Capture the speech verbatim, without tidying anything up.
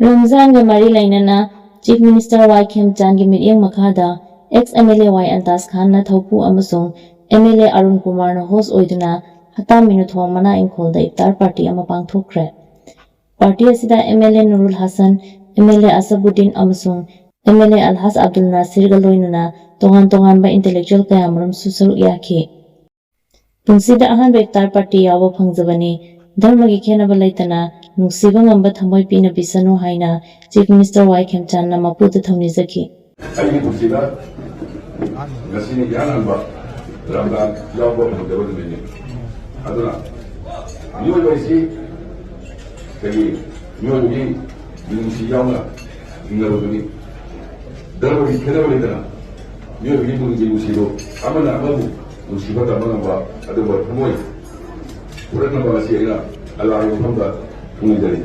ꯔꯝꯖꯥꯟꯒ ꯃꯔꯤ ꯂꯩꯅꯅ Chief Minister ꯋꯥꯏ ꯈꯦꯝꯆꯥꯟꯒꯤ ꯃꯤꯠꯌꯦꯡ ꯃꯈꯥꯗ ex M L A ꯋꯥꯏ ꯑꯟꯇꯥꯖ ꯈꯥꯟꯅ ꯊꯧꯄꯨ ꯑꯃꯁꯨꯡ M L A ꯑꯔꯨꯟ ꯀꯨꯃꯥꯔꯅ host ꯑꯣꯏꯗꯨꯅ ꯍꯠꯇꯥ ꯃꯤꯅꯨꯊꯣꯡ ꯃꯅꯥ ꯏꯪꯈꯣꯜꯗ ꯏꯐꯇꯥꯔ ꯄꯥꯔꯇꯤ ꯑꯃ ꯄꯥꯡꯊꯣꯛꯈ꯭ꯔꯦ꯫ ꯄꯥꯔꯇꯤ ꯑꯁꯤꯗ M L A ꯅꯨꯔꯨꯜ Hasan, M L A ꯑꯁꯕꯨꯗꯤꯟ ꯑꯃꯁꯨꯡ M L A ꯑꯜꯍꯥꯖ ꯑꯕꯗꯨꯜ ꯅꯥꯁꯤꯔꯒ ꯂꯣꯏꯅꯅ ꯇꯣꯉꯥꯟ ꯇꯣꯉꯥꯟꯕ intellectual ꯀꯌꯥꯃꯔꯨꯝꯁꯨ ꯁꯔꯨꯛ ꯌꯥꯈꯤ꯫ ꯄꯨꯟꯁꯤꯗ ꯑꯍꯥꯟꯕ ꯏꯐꯇꯥꯔ ꯄꯥꯔꯇꯤ ꯌꯥꯎꯕ ꯐꯪꯖꯕꯅꯤ꯫ ꯙꯔꯃꯒꯤ ꯈꯦꯠꯅꯕ ꯂꯩꯇꯅ ꯅꯨꯡꯁꯤꯕ ꯉꯝꯕ ꯊꯃꯣꯏ ꯄꯤꯅꯕꯤꯁꯅꯨ ꯍꯥꯏꯅ Chief Minister ꯋꯥꯏ ꯈꯦꯝꯆꯥꯟꯅ ꯃꯄꯨꯗ ꯊꯧꯅꯤꯖꯈꯤ꯫ ꯑꯩꯒꯤ ꯄꯨꯟꯁꯤꯗ ꯉꯁꯤꯅ ꯏꯍꯥꯟ ꯍꯥꯟꯕ ꯔꯝꯖꯥꯟ ꯌꯥꯎꯕ ꯐꯪꯖꯕ ꯅꯨꯃꯤꯠꯅꯤ꯫ ꯑꯗꯨꯅ ꯃꯤꯑꯣꯏꯕ ꯑꯁꯤ ꯑꯩꯈꯣꯏꯒꯤ ꯃꯤꯑꯣꯏꯕꯒꯤ ꯃꯤꯅꯨꯡꯁꯤ ꯌꯥꯎꯅ ꯍꯤꯡꯅꯕꯗꯨꯅꯤ꯫ ꯙꯔꯃꯒꯤ ꯈꯦꯠꯅꯕ ꯂꯩꯇꯅ ꯃꯤꯑꯣꯏꯕꯒꯤ ꯄꯨꯛꯅꯤꯡꯒꯤ ꯅꯨꯡꯁꯤꯕꯨ ꯑꯃꯅ ꯑꯃꯕꯨ ꯅꯨꯡꯁꯤꯕ ꯇꯝꯕ ꯉꯝꯕ ꯑꯗꯨꯒꯨꯝꯕ ꯊꯃꯣꯏ ꯄꯨꯔꯛꯅꯕ ꯉꯁꯤ ꯑꯩꯅ ꯑꯜꯂꯥꯍꯒꯤ ꯃꯐꯝꯗ ꯊꯧꯅꯤꯖꯔꯤ꯫